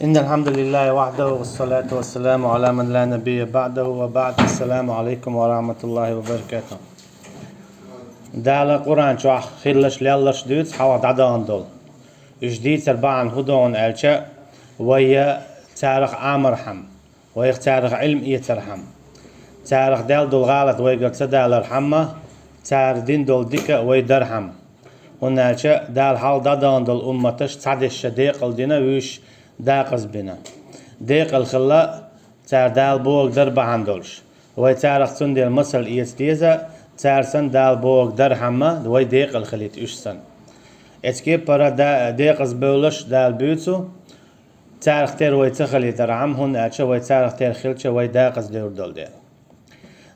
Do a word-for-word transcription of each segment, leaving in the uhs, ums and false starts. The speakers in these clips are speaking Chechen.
إن الحمد لله وحده والصلاة والسلام على من لا نبي بعده وبعد. السلام عليكم ورحمة الله وبركاته. Дала Къуръан чохь хилларш, лелларш дуьйцу хьалха дӀадахана долу. Уьш дийцар бахьана хӀун ду аьлча, вай царах Ӏамархьама, вайх царах Ӏилма эцархьама, царах даьлла долу гӀалат вайгара ца далархьама, цара дина долу дика вай дархьама. ХӀунда аьлча Дала хьалха дӀадахана долу умматаш цхьадерш декъала дина, вуьйш дакъазбина. Декъала хилла цара Дала бохург дар бахьана долуш. Вай царах цундела масал эца деза, цара санна Дала бохург дархьама вай декъала хилийта уьш санна. Эцу кепара да-, декъазбевлларш Дала буьйцу, царах тера вай ца хилийтархьама, хӀунда аьлча вай царах тера хилча вай дакъаздевр долу дела.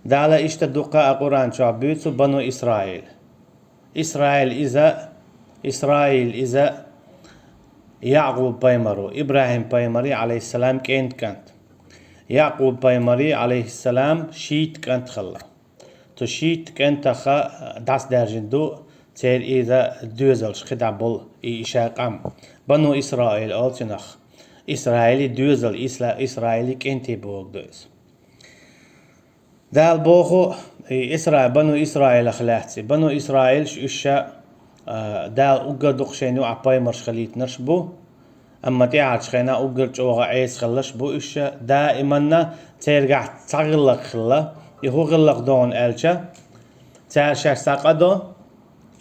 Дала иштта дуккха а Къуръан чохь буьйцу Бану Исраил. Исраил иза, Исраил иза Якъуб-пайхамар ву, ИбрахӀим-пайхамаран, Ӏалайхиссалам, кӀентан кӀант. Якъуб-пайхамаран, Ӏалайхиссалам, шийтта кӀант хилла. Цу шийтта кӀантах дӀасадаьржина ду церан иза доьзалш, кхидӀа болу и иша къам. Бану Исраил олу цунах. Исраилан доьзал, Исла-, Исраилан кӀентий бохург ду иза. Дала боху, и Исра-, Бану Исраилах лаьцна. Бану Исраилаш уьш ша, а, Дала уггар дукха шайна юкъахь пайхамарш хилийтинарш бу, амма тӀаьхьарчу хенахь уггар чӀогӀа Ӏеса хилларш бу уьш ша, даиманна цаьргахь цхьа гӀиллакх хилла. И хӀун гӀиллакх ду аьлча, цара шаьш цхьа къа до,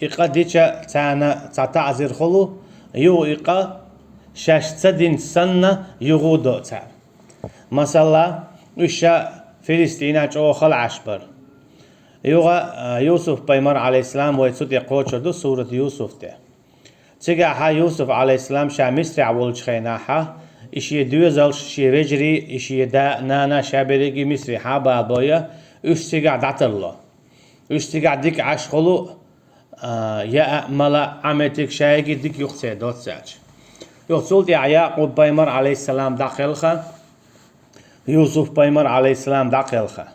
и къа дича царна цхьа таӀзир хуьлу, юха и къа шаьш ца динча санна юха а до цара. Масала, уьш ша Филистинехь чӀогӀа хала Ӏаш бара. Юха, а, Юсуп-пайхамар, Ӏалайхиссалам, вай цу тӀе кхочур ду, сурат Юсуп тӀе. Цигахь Юсуп, Ӏалайхиссалам, ша Мисрехь волчу хенахь, и шен доьзалш, шен вежарий, и шен да а, нана а, ша берриге а Мисрехь а балабой, уьш цигахь дӀатарло. Уьш цигахь дика Ӏаш хуьлу, а, яа а, мала а, Ӏаметиг шайги дика юха церан доццаьрча. Юха цул тӀаьхьа Якъуб-пайхамар, Ӏалайхиссалам, дӀакхелха, Юсуп-пайхамар, Ӏалайхиссалам, дӀакхелха.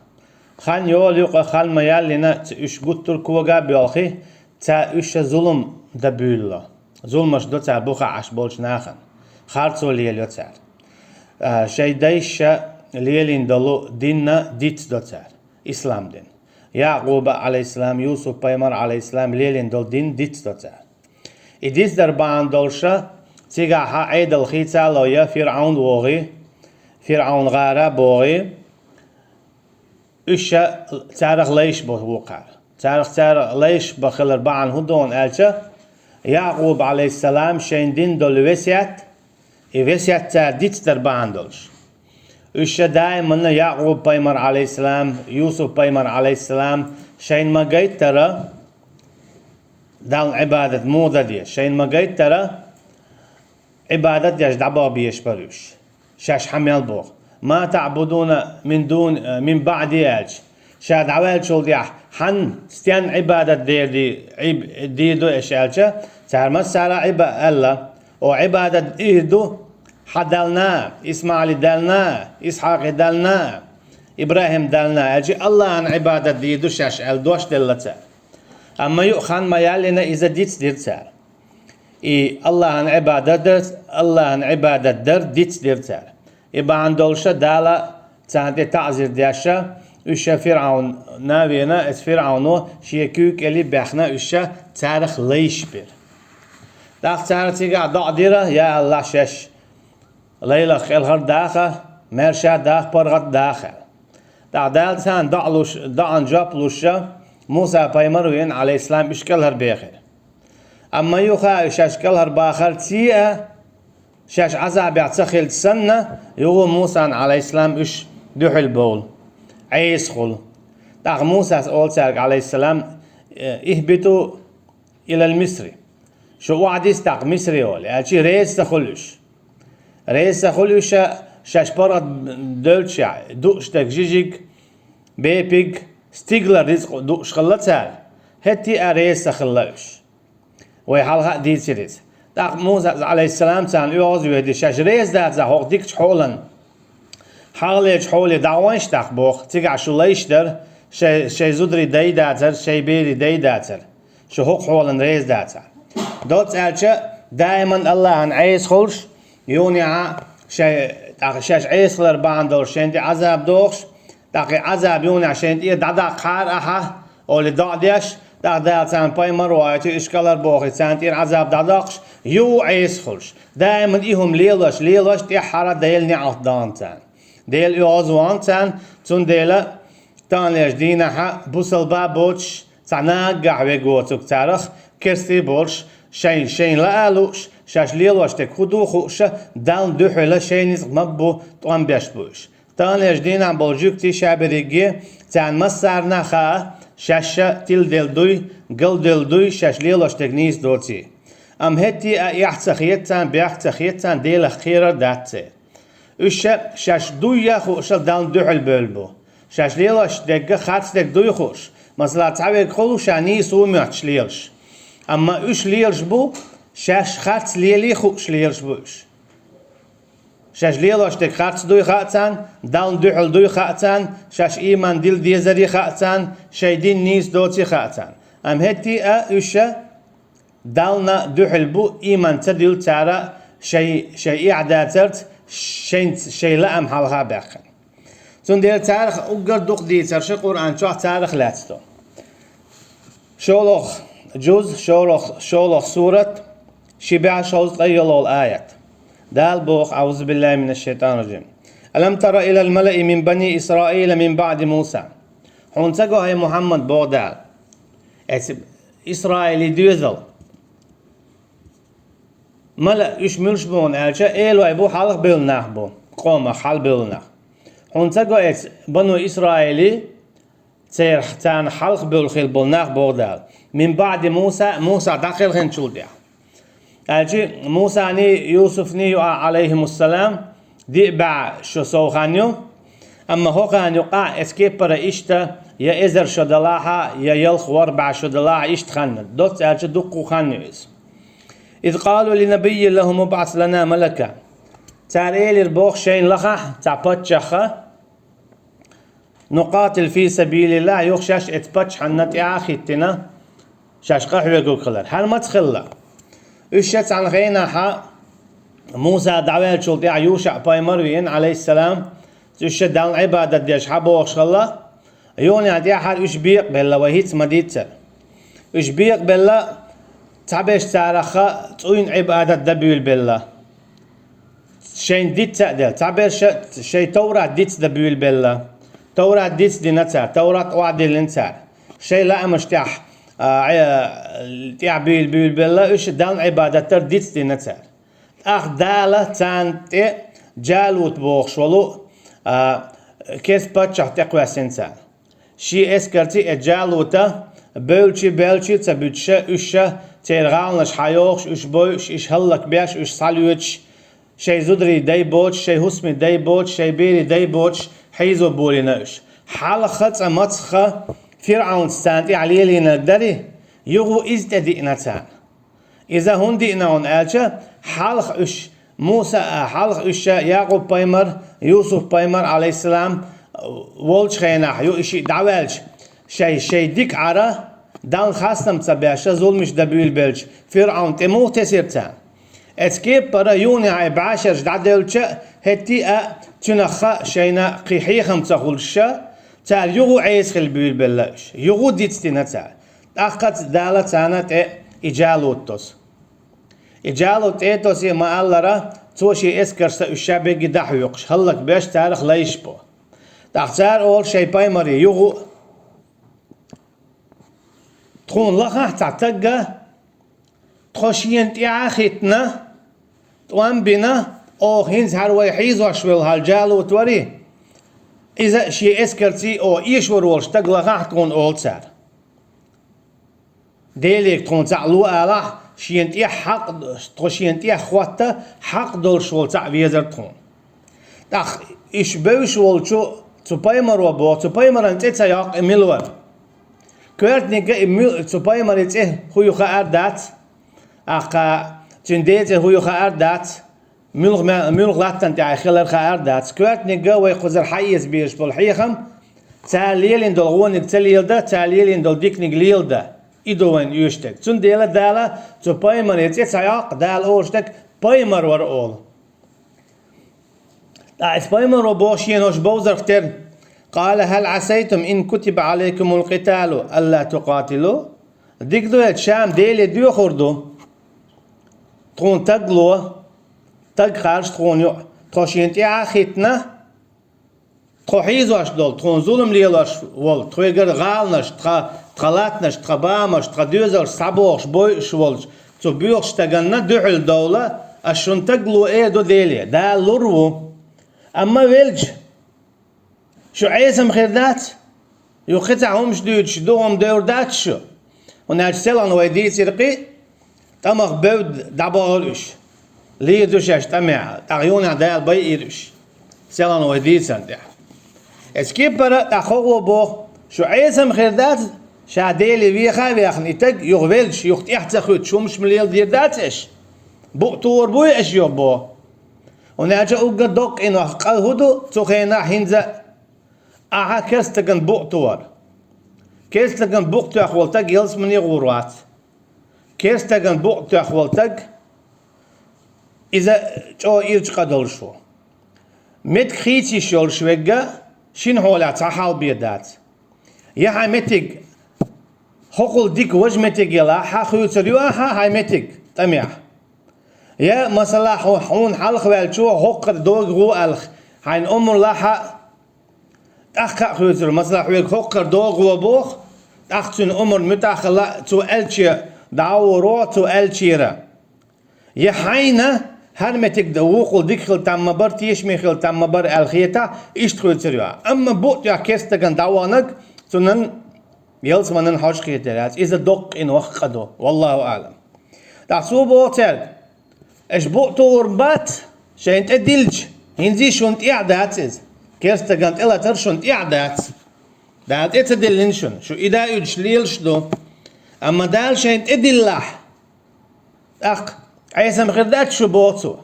Хан йолу юкъа хан ма-яллина, ц-, уьш гуттар а кога а боьлхий, ца уьш ша зулам дан буьйлало. Зуламаш до цара бухахь Ӏаш болчу нахана. Харцо лелайо цара. А, шайн дайша лелийна долу дин дицдо цара, ислам дин. Якъуба, Ӏалайхиссалам, Юсуп-пайхамар, Ӏалайхиссалам, лелийна долу дин дицдо цара. И дицдар бахьана долуша, цигахь Ӏедал хийца а лой, ФирӀавн вогӀий, ФирӀавн гӀара а богӀий, уьш ша царах лайш бо вукхара. Царах цара лайш бан хилар бахьана хӀун ду аьлча, Якъуб, Ӏалайхиссалам, шайна дина долу весет, и весет цара дицдар бахьана долуш. Уьш ша даиманна Якъуб-пайхамар, Ӏалайхиссалам, Юсуп-пайхамар, Ӏалайхиссалам, шайна ма-гайттара, Далла Ӏибадат муха дан деза, шайна ма-гайттара, Ӏибадат деш дӀабаха безаш бара уьш. Шаьш хьан мел боху? «Ма таъбудуна мин дун-, мин баъди», аьлча, ша дӀаваьллачул тӀаьхьа хьан, стенна Ӏибадат дер ди-, Ӏиб-, дийр ду аша аьлча, цара массара а Ӏиба-, аьлла: «О, Ӏибадат дийр ду хьан Далла, ИсмаӀили Далла, Исхьакъи Далла, ИбрахӀим Далла», аьлча, АллахӀан Ӏибадат дийр ду шаьш аьлла дош делла цара. Амма юха хан ма-яллина иза дицдира цара. И АллахӀан Ӏибадат дар, АллахӀан Ӏибадат дар дицдира цара. И бахьана долуша Дала царна тӀе таъзир деша, уьш ша ФирӀавна вена, эс ФирӀавно шен куьйга кӀели баьхна, уьш ша царах лайш бира. ТӀаккха цара цигахь доӀа дира: «Я АллахӀ, шаьш лайлах кӀелхьардаха, маьрша даха, паргӀат даха», аьлла. ТӀаккха Дала царна доӀа луш, доӀан жоп луша, Муса-пайхамар а веана, Ӏалайхиссалам, уьш кӀелхьарбехира. Амма юха уьш шаьш кӀелхьарбахарций а, шаьш Ӏазабехь ца хилча санна, юха Мусан, Ӏалайхиссалам, уьш дуьхьал бовла, Ӏеса хуьлу. ТӀаккха Мусас олу цаьрга, Ӏалайхиссалам: «Ихбиту илал Мисри». Шу охьадиса тӀаккха Мисри олу, аьлча, реза ца хуьлу уьш. Реза ца хуьлу уьш, шаьш паргӀат девллачехь, дууш дерг жижиг, бепиг, стигалара рицкъ дууш хилла цара, хӀетте а реза ца хилла уьш. Вай хьалха а дийцира иза. ТӀаккха Муса, Ӏалайхиссалам, царна оьгӀаз а вехий, шаьш реза дацахь хӀокху дикачу хьолан, хьалхалерчу хьоле дӀагӀойша тӀаккха боху, цигахь шу лайш дара, шай, шайн зударий дай дацара, шайн берий дай дацара. Шу хӀокху хьолан реза дацахь. Доцца аьлча, даиман АллахӀан Ӏеса хуьлуш, юханехьа шай, тӀаккха шаьш Ӏеса хилар бахьана долуш шайна тӀе Ӏазаб дохуш, тӀаккха и Ӏазаб юханехь шайна тӀе дӀадаккхахьара ахьа, олий доӀа деш, тӀаккха Дала царна пайхамар вахийтина, уьш кӀалхарбохий царна тӀера Ӏазаб дӀадоккхуш, юха Ӏеса хуьлуш. Даиман и хӀума лелош, лелош тӀаьххьара Делан неӀалт дахана царна. Дела оьгӀазвахана царна, цундела таханлерчу дийнахьа бусалба а боцуш, цхьа наггахь вега воцург царах, керстий болуш, шайн, шайн лаа а лууш, шаьш лелош дерг хӀун ду а хууша, Далла дуьхьала шайн ницкъ ма-бу, тӀом беш бу уьш. Таханлерчу дийнахь болу жуьгтий ша берриге, царна массарна а хаьа, шаьш ша тиладелла дуй, галделла дуй, шаьш лелош дерг нийса доций. Амма хӀетте а эхь ца хета царна, бехк ца хета царна, Делах кхерар а дац церан. Уьш ша шаьш дуй а хууша Далла дуьхьал бевлла бу. Шаьш лелош дерг а харц дерг дуй хууш, масала, цхьаверг хуьлу ша нийса ву моьттуш лелаш. Амма уьш лелаш бу, шаьш харц лелий хууш лелаш бу уьш. Шаьш лелош дерг харц дуй хаьа царна, Далла дуьхьал дуй хаьа царна, шаьш ийман дилла дезарий хаьа царна, шайн дин нийса доций хаьа царна. Амма хӀетте а уьш ша Далла дуьхьал бу, ийман ца дилла цара шайн, шайн эхь дацарца, шайца, шайн лаам хьалха а баьккхина. Цундела царах уггар дукха дийцарш Къуръан чохь царах лаьцна ду. ШолгӀа жуз, шолгӀа, шолгӀа сурат, ши бӀе шовзткъе ялхолгӀа аят. Дала боху: «АӀузу биллахӀи минаш-шайтӀанир-ражим. Алам тара илал малаи мин бани Исраила мин баӀди Муса». Хьуна ца го, хӀай Мухьаммад, боху Дала, эцу Исраилан доьзал. Мала уьш муьлш бу хьуна аьлча, элой бу, хьалха бевлла нах бу, къомах хьалбевлла нах. Хьуна ца го эцу бану Исраилан, церан, царна хьалха бевлла хилла болу нах, боху Дала, мин баӀди Муса, Муса дӀакхелхинчул тӀаьхьа. Аьлча Мусаний, Юсуфний юкъахь, Ӏалайхимуссалам, диъ бӀе шо сов хан ю, амма хӀокхарна юкъахь эцу кепара иштта я эзар шо далахь а, я ялх-ворхӀ бӀе шо далахь а иштта хан ю, доцца аьлча дуккха хан ю иза. «Из къалу ли набиййин лахӀум убӀас лана малака». Цара элира боху шайна лахахь цхьа паччахьа, «Нукъатил фи сабилиллахӀ», юха шаьш эцу паччахьна тӀаьхьа а хӀиттина, шаьш къахьоьгург хилар. ХӀара маца хилла? Уьш ша цхьана хенахь Муса дӀаваьллачул тӀаьхьа ЮшаӀ-пайхамар а веана, Ӏалайхиссалам, уьш ша Далла Ӏибадат деш хьабогӀуш хилла, юханехь тӀаьххьара уьш бекъабелла, вай хӀинца ма-дийццара. Уьш бекъабелла, цхьаберш царах цӀуйна Ӏибадат дан буьйлабелла. Шайна диц а делла, цхьаберш шайн Товрат дицдан буьйлабелла. Товрат дицдина цара, Товрат охьадиллина цара. Шайн лаамаш тӀехь, а, Ӏе-, тӀехь буьйла-, буьйлабелла, уьш Далла Ӏибадат дар дицдина цара. ТӀаккха Дала царна тӀе Джалут бохуш волу, а, керста паччахь тӀекхоьссина царна. Шен эскарций, э, Джалута, бевлчий, баьлчий а ца буьтуша, уьш ша церан гӀаланаш хьайохуш, уьш бойуш, уьш хӀаллакбеш, уьш схьалоьцуш, шайн зударий дай боцуш, шайн хӀусамий дай боцуш, шайн берий дай боцуш, хьийзо болийна уьш. Хьалха цкъа мацах ФирӀавнца царна тӀехь лелийнарг дарий, юха иза тӀедиъна царна. Иза хӀунда диъна хьуна аьлча, хьалха уьш, Муса а, хьалха уьш ша Якъуб-пайхамар, Юсуф-пайхамар, Ӏалайхиссалам, волчу хенахь, ю и шиъ дӀаваьлча, шай, шай дика Ӏара, Далла хастам ца беш, зуламаш дан буьйлабелча, ФирӀавн тӀе муха тесира царна? Эцу кепара юханехьа бӀешераш дӀаделлача а, хӀетте а цуьнах шайна кхин хьехам ца хуьлуш ша, цара юха Ӏеса хила буьйлабелла уьш, юха дицдина цара. ТӀаккха Дала царна тӀе и Джалут тосу. И Джалут тӀе а тосий ма-аллара, цо шен эскаршца уьш ша берриге дӀахьоькхуш, хӀаллакбеш царах лайш бо. ТӀаккха цара олу шайн пайхамаре юха а: «Тхуна лахахь цхьа стаг а, тхо шена тӀаьхьа а хӀиттина, тӀом а бина, оха хӀинца хӀара вай хьийзош волу хӀара Джалут варий, иза а шен эскарций оха эшор волу стаг лахахь тхуна», — олу цара. «Деле тхуна цхьаъ ло алахь, шена тӀехь хьакъ, тхо шена тӀехь хӀотта хьакъ долуш волу цхьаъ везара тхуна». ТӀаккха уьш бевзаш волчу цу пайхамаро боху, цу пайхамаран цӀе ца йоккху и мила вара. Коьртаниг а и муьл-, цу пайхамаран цӀе хӀун ю хаар дац, тӀаккха цуьнан ден цӀе хӀун ю хаар дац, муьлха ма-, муьлха латтана тӀехь хилар хаар дац. Коьртаниг а вай кхузара хьаэца безаш болу хьехам, цара лелийна долу вониг ца леладан, цара лелийна долу диканиг леладан, и ду вайна оьшург. Цундела Дала цу пайхамаран цӀе ца йоккху, Дала олуш дерг пайхамар вара олу. ТӀаккха эцу пайхамаро боху шена оцу бовзарх тера: «Къала хьал Ӏасайтум ин кутиба Ӏалайкумул къиталу алла тукъатилу?» Дика ду хӀета, ша-м Деле доьхур ду, тхуна стаг ло, стаг харжа тхуна юкъа, тхо шена тӀаьхьа а хӀиттина, тхо хьийзош долу, тхуна зулам лелош волу, тхоьгара гӀаланаш, тхан, тхан латтанаш, тхан бамаш, тхан доьзалш схьабохуш бойуш волчу цу боьхачу стаганна дуьхьал довла, ас шуна стаг ло эр ду Деле, Дала лур ву. Амма велча, шу Ӏесам хир дац? Юха кхин цхьа хӀумаш дуьйцуш, догӀма девр дац шу? ХӀунда аьлча селхана вай дийцира кхин, тӀамах бевдда дӀабахара уьш. Лийр ду шаьш тӀамехь, тӀаккха юнахь Дала байира уьш. Селхана вай дийцарна тӀехь. Эцу кепара тӀаккха хӀокхо боху: шу Ӏесам хир дац, ша Деле веха а вехна и стаг, юха велча, юха тӀаьхьа ца хуьттуш хӀумаш ма леладийр дац аша? Букъ тухур буй аша юха боху? ХӀунда аьлча уггар доккха къинойх къа хӀун ду цу хенахь хӀинца а? Ахьа керста стагана букъ тухур. Керста стагана букъ тоьхна волу стаг ялсамане гӀур вац. Керста стагана букъ тоьхна волу стаг, иза чӀогӀа ирча къа долуш ву. Меттиг хийца йиш йолуш верг шина хьолехь цхьа хьал бен дац. Я хьайн меттиг хӀокхул дика важа меттиг ялахь, хьан хуьйцур ю ахьа хьайн меттиг тӀамехь? Я, масала, хьо-, хьуна хьалха ваьллачо хӀокхара догӀа гӀо аьлла, хьайна омра лахь а, тӀаккха а хуьйцур, масала, хьоьга хӀокхара догӀа гӀо боху, тӀаккха цуьнан омра муьтӀахь хилла а, цо аьллачу дӀа а гӀур ву, цо аьллачуьра. Я хьайна хӀара меттиг дан вукхул дика хила там ма бара, тешаме хила там ма бара аьлла хетахь, иштта хуьйцур ю. Амма букъ тоьхна керста стагана дӀаваханарг, цуьнан ялсаманин хьожа хетар яц. Иза доккха къинойх къа ду. Валлаху аӀлам. ТӀаккха цо боху цаьрга: аша букъ тухур бац, шайна тӀедиллича, хӀинца а шуна тӀехь дац иза. Керста стагана тӀелатар шуна тӀехь дац. Дала тӀе ца диллина шуна, шу и да уьдуш лелаш ду. Амма Дала шайна тӀедиллахь, тӀаккха Ӏесам хир дац шу, боху цо.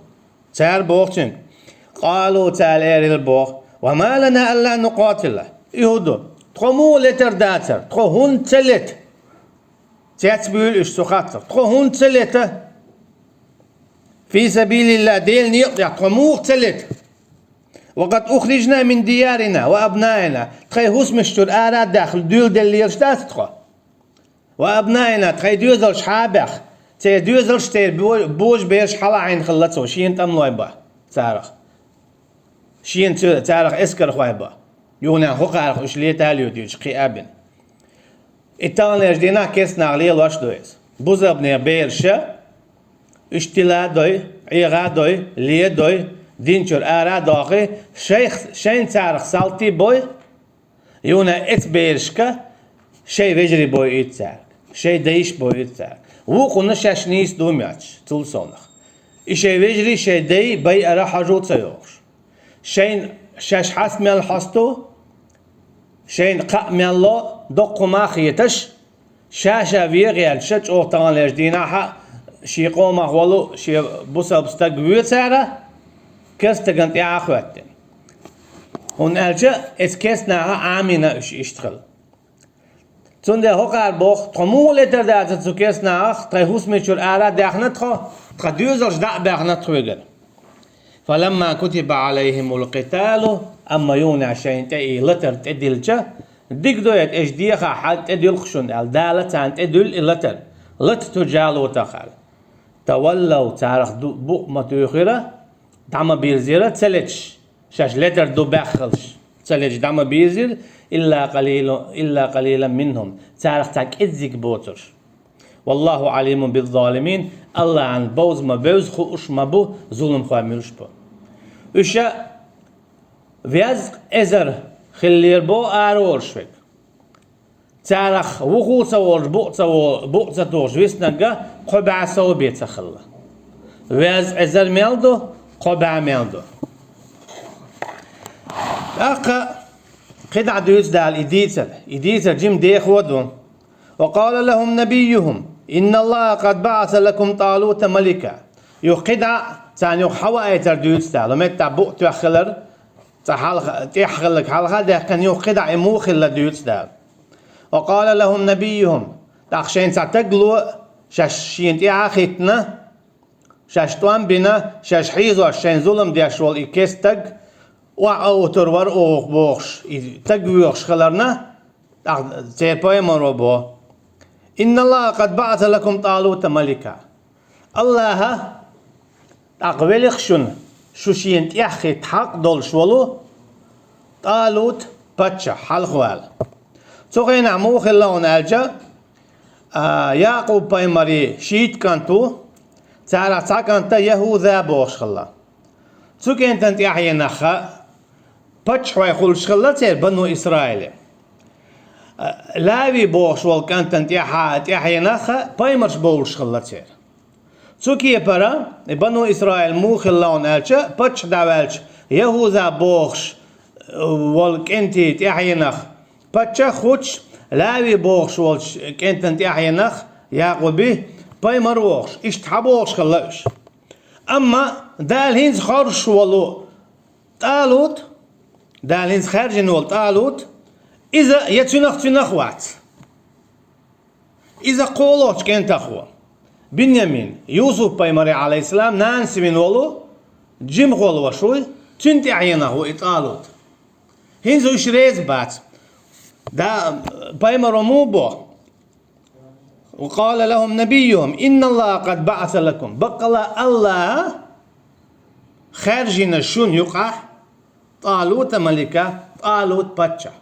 Цара боху цуьнга: «Къалу», цара элира боху: «Ва ма лана алла нукъатила». И хӀун ду? Тхо муха летар дацара? Тхо хӀунда ца лета? Цецбуьйлу уьш цу хаттарх. Тхо хӀунда ца лета? Фи сабилилла, Делан некъа тӀехь тхо муха ца лета? «Ва къад ухрижна мин диярина ва абнаина». Тхайн хӀусамаш чуьра ара а даьхна, дуьйладелла лелаш дац тхо? «Ва абнаина», тхайн доьзалш хьа а баьхна, церан доьзалш, церан бо-, божабераш хьалаӀийна хилла цо, шена тӀамлой бан царах. Шена цу-, царах эскархой бан. Юха хӀокхарах уьш лета а лоьтуьйтуш кхиа а бина. И таханлерчу дийнахь керста наха лелош ду иза. Бусалбанех бераш, уьш тила а дой, Ӏеха а дой, лен а дой, дин чуьра ара а дохий, шайх-, шайна царах салтий бой, юха эцу берашка шайн вежарий бойуьйту цаьрга, шайн дайш бойуьйту цаьрга. Вукхунна шаьш нийса ду моьттуш, цул совнаха. И шайн вежарий, шайн дай байара хьожа ца йогӀуш. Шайна шаьш хьаста мел хьосту, шайна кхаъ мел ло, доккха хӀума а хеташ, ша-ша вен гӀерташ, чӀогӀа таханлерчу дийнахь а шен къомах волу, шен бусалба стаг воь цара, керста стагана тӀаьхьа а хӀоьттина. ХӀунда аьлча эцу керста наха Ӏамийна уьш иштта хила. Цундела хӀокхара боху: тхо муха летар дацара цу керста нахах, тхайн хӀусаме чуьра ара а даьхна тхо, тхан доьзалш дӀа а баьхна тхоьгара. «Фаламма кутиба Ӏалайхимул къиталу», амма юха шайна тӀе и латар тӀедиллича, дика ду хӀета, аша дехахь, хьал тӀедуьлху шуна аьлла, Дала царна тӀедуьллу и латар. Лата цу Джалутах аьлла. «Таваллав», царах ду-, букъ ма туьйхира, дӀа ма бирзира, ца леташ, шаьш летар ду баьххалш, ца леташ дӀа ма бирзира, «илла къалилу-, илла къалилан минхум», царах цхьа кӀеззиг боцурш. «Валлаху Ӏалимун биззалимин», Аллахьан бовза ма бевза, хууш ма бу, зуламхой муьлш бу. Уьш везткъа эзар хиллера боху ара волуш верг. Царах вуху ца волуш, букъ ца во-, букъ ца тухуш виснарг кхо бӀе сов бен ца хилла. Везткъа эзар мел ду, кхо бӀе мел ду. ТӀаккха кхидӀа дуьйцу Дала и дийцар. И дийцар жима дехо ду. «Ва къала лахум набийюхум: инна Аллаха къад баӀаса лакум ТӀалута малика». Юха кхидӀа, царна юха хьаваийтар дуьйцу Дала. Меттахь букъ тоьхна хилар, цкъа хьалха, тӀехь хилларг хьалха а даьккхина, юха кхидӀа и муха хилла дуьйцу Дала. «Ва къала лахум набийюхум». ТӀаккха шайна цхьа стаг ло, шаьш шена тӀаьхьа а хӀиттина, шаьш тӀом бина, шаьш хьийзош, шайна зулам деш волу и керста стаг, охьа а утур вара оха бохуш, и таг воьхуш хиларна, тӀаккха церан пайхамаро бо: «Инна Аллаха къад баъаса лакум ТӀалута малика». Аллаха тӀаккха велира шуна, шу шена тӀехь хӀитта хьакъ долуш волу ТӀалут паччахь хьалхавала. Цу хенахь муха хилла хьуна аьлча, а, Якъуб-пайхамаран шийтта кӀант ву, царах цхьа кӀант ЯхӀуза бохуш хилла. Цу кӀентан тӀаьхьенах паччахьой хуьлуш хилла церан Бану Исраиле. А, Лави бохуш волу кӀантан тӀаьхьа-, тӀаьхьенах пайхамарш бовлуш хилла церан. Цу кепара и Бану Исраил муха хилла хьуна аьлча, паччахь дӀаваьлча, ЯхӀуза бохуш волу кӀентан тӀаьхьенах паччахь хуьлуш, Лави бохуш волчу кӀентан тӀаьхьенах Якъуби пайхамар вохуш, иштта хьан бохуш хилла уьш. Амма Дала хӀинца хоржуш волу ТӀалут, Дала хӀинца хаьржина волу ТӀалут, иза я цуьнах, цуьнах вац. Иза кхоалгӀачу кӀентах ву. Биньямин, Юсуп-пайхамаре, Ӏалайхиссалам, нанас вина волу жимахволу ваша вуй, цуьнан тӀаьхьенах ву и ТӀалут. ХӀинца уьш реза бац. Да, пайхамаро муха боху? «Ва къала лахум набийюхум: инна Аллаха къад баъаса лакум». Баккъала Аллаха хаьржина шуна юкъахь ТӀалута малика, ТӀалут паччахь.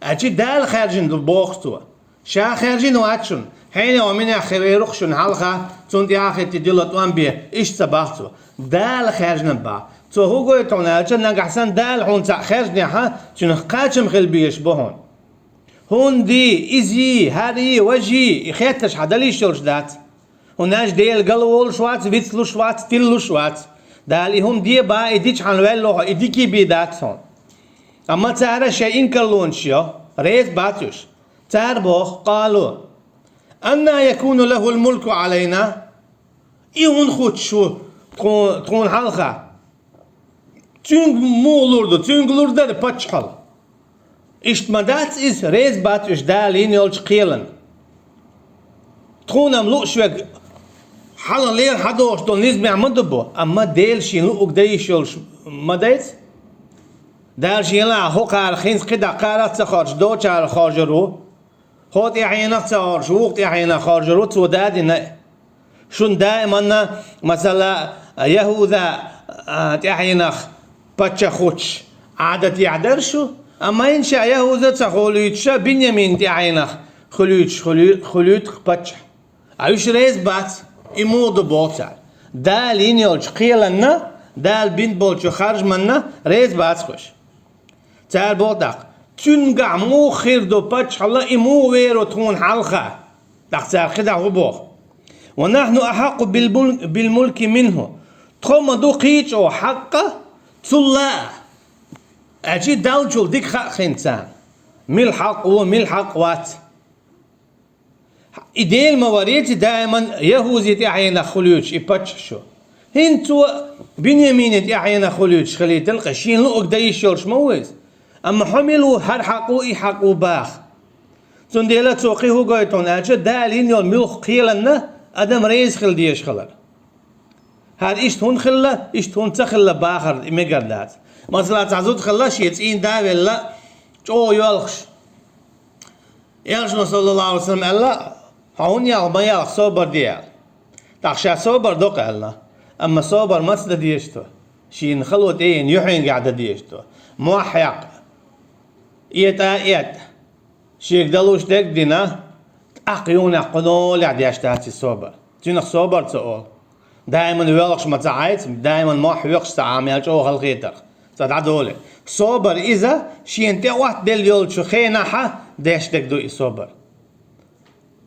Аьлча Дала хаьржина ду боху цо. Ша хаьржина вац шуна. Хьенех минех хир ву шуна хьалха, цунна тӀаьхьа хӀиттий дила тӀом бе, иштта ца боху цо. Дала хаьржина боху. Цо хӀун гойту хьуна аьлча, нагахь санна Дала хьуна цхьаъ хаьржинехь, цуьнах кхачам хила безаш бу хьуна. ХӀунда, изий, хӀарий, важий, и хеттарш хьан дала йиш йолуш дац. ХӀунда аьлча Дела гала волуш вац, вицлуш вац, тиллуш вац. Дала и хӀума де боху, и дича хьан ваьлла хьо, и дика бен дац хьуна. Амма цара шайн инкарлонаш йо, реза бац уьш. Цара боху: «Къалу: анна якуну лахул мулку Ӏалайна?» И хӀунда хуьттуш ву тху-, тхуна хьалха? Цуьнга муха лур ду? Цуьнга лур дара паччахьалла. Иштта ма дац иза, реза бац уьш Дала йина йолчу кхелан. Тхуна-м лууш верг хьалха лера хьан дохуш долу низамехь ма ду бу, амма Дела шена луъург дан йиш йолуш ма дайца. Дала шена лаахь хӀокхара хӀинца кхидӀа кхарах а ца хоржуш, дочарах хоржур ву. ХӀокху тӀаьхьенах ца хоржуш, вукху тӀаьхьенах хоржур ву, цо дадина а. Шуна даиманна, масала, ЯхӀуза, а, тӀаьхьенах паччахь хуьттуш Ӏадатехь дара шу, амма хӀинца ша ЯхӀуза ца хуьлуьйтуш, Биньямин тӀаьхьенах хуьлуьйтуш хуьлуь-, хуьлуьйту-кх паччахь. Ткъа уьш реза бац, и муха ду боху цара. Дала йина йолчу кхеланна, Дала бина болчу харжаманна реза бац уьш. Цара боху тӀаккха: «Цуьнгахь муха хир ду паччахьалла, и муха вер ву тхуна хьалха?» ТӀаккха цара кхидӀа хӀун боху? «Ва нахьну ахьакъу бил мул-, бил мулки минху». Тхо ма ду кхин а чӀогӀа хьакъ цул а. Аьлча Даллачул дика хаьа хин царна, мила хьакъ ву, мила хьакъ вац. И Дела ма вареций даиман ЯхӀуза тӀаьхьенах хуьлуьйтуш и паччахь шу. ХӀинца цо Биньямина тӀаьхьенах хуьлуьйтуш хилийтина, ткъа шена луъург дан йиш йолуш ма ву иза. Амма хьо мила ву, хӀара хьакъ ву, и хьакъ ву баха. Цундела цо кхин хӀун гойту хьуна аьлча, Дала йина йолу муьлхха кхеланна адам реза хила дезаш хилар. ХӀара иштта хӀунда хилла, иштта хӀунда ца хилла бахар и мегар дац. Масала, цхьа зуда хилла, шен цӀийнан да а велла, чӀогӀа йоьлхуш. Элчано, саллаллаху Ӏалайхи ва саллам, аьлла: «Хьо хӀунда йоьлху, ма йоьлху, собар де», – аьлла. ТӀаккха ша собар до-кх аьлла. Амма собар маца дан дезаш ду? Шена хало тӀееана юьхьангахь дан дезаш ду. Мохь яккха, этӀа а этӀа, шега далуш дерг а дина, тӀаккха юханехь кху нолехь деш дац и собар. Цуьнах собар ца олу. Даиман воьлхуш ма ца Ӏайца, даиман мохь воьхуш ца Ӏа, мел чӀогӀа халахетарх ца дӀадоле. Собар иза шена тӀеӀоттаделла йолчу хенахьа деш дерг ду и собар.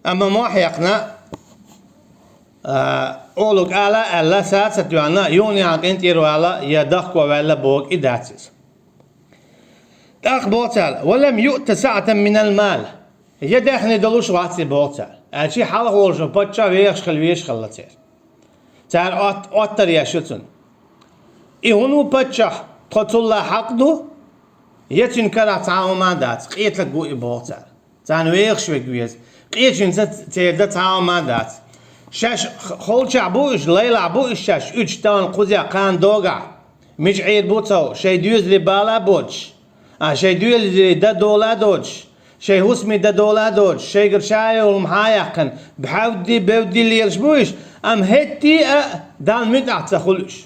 Амма мохь яьккхина, а, олуг ала а аьлла, сацат ваьлла, юханехьа къинтӀера вала я дахко ваьлла бохург и дац иза. ТӀаккха боху цара: «Ва лам юъта саъатан минал мал». Я даьхни долуш вац и боху цара. Аьлча хьалха волчу паччахь вехаш хила везаш хилла церан. Цара отт-, оттар еш ю цунна. И хӀун ву паччахь, тхо цул а хьакъ ду? Я цуьнан карахь цхьа а хӀума а дац, къеталг ву и боху цара. Царна вехаш верг веза. Къечуьнца церан дан цхьа а хӀума а дац. Шаьш х-, холчохь бу уьш, лайлахь бу уьш шаьш, уьдуш тахана кхузехь кхана догахь. Мича Ӏийр бу цо, шайн доьзале бала боцуш, а шайн доьзале дан дола доцуш, шайн хӀусаме дан дола доцуш, шайгара шайолма хьа а яьккхина, бхьавди, бевди лелаш бу уьш, амма хӀетте а Далла муьтӀахь ца хуьлу уьш.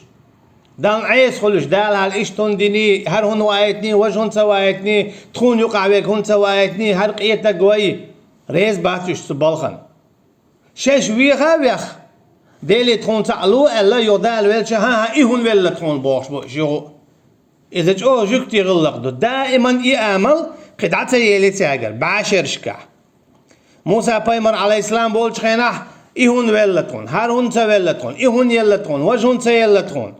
Далла Ӏеса хуьлу уьш, Дала хьал иштта хӀунда диний, хӀара хӀунда ваийтиний, важа хӀунда ца ваийтиний, тхуна юкъахь верг хӀунда ца ваийтиний, хӀара къетаг вай. Реза бац уьш цу балхана. Шаьш веха а веха, Деле тхуна цхьаъ ло аьлла, юха Дала велча, хӀан-хӀа, и хӀун велла тхуна бохуш бу уьш юха. Иза чӀогӀа жуьгти гӀиллакх ду. Даиман и амал кхин дӀа ца елий цаьргара, бӀешерашкахь. Муса пайхамар, Ӏалайхиссалам, волчу хенахь, и хӀун велла тхуна, хӀара хӀун ца велла тхуна, и хӀун елла тхуна, важа хӀун ца елла тхуна.